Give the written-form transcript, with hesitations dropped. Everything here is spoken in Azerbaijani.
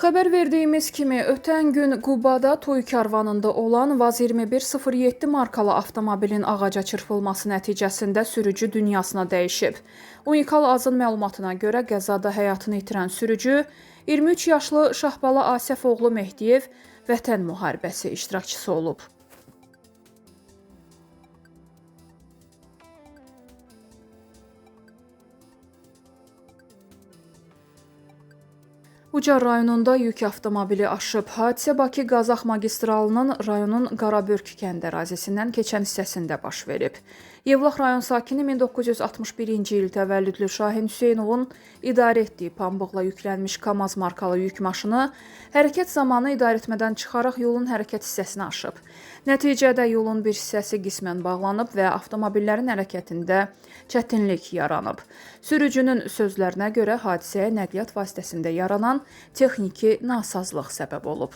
Xəbər verdiyimiz kimi, ötən gün Qubada toy karvanında olan VAZ 2107 markalı avtomobilin ağaca çırpılması nəticəsində sürücü dünyasına dəyişib. Unikal Azın məlumatına görə qəzada həyatını itirən sürücü 23 yaşlı Şahbala Asəfoğlu Mehdiyev Vətən müharibəsi iştirakçısı olub. Ucar rayonunda yük avtomobili aşıb. Hadisə Bakı-Qazax magistralının rayonun Qarabörk kəndi ərazisindən keçən hissəsində baş verib. Yevlax rayon sakini 1961-ci il təvəllüdlü Şahin Hüseynovun idarə etdiyi pambıqla yüklənmiş KAMAZ markalı yük maşını hərəkət zamanı idarəetmədən çıxaraq yolun hərəkət hissəsinə aşıb. Nəticədə yolun bir hissəsi qismən bağlanıb və avtomobillərin hərəkətində çətinlik yaranıb. Sürücünün sözlərinə görə hadisəyə nəqliyyat vasitəsində yaranan texniki nasazlıq səbəb olub.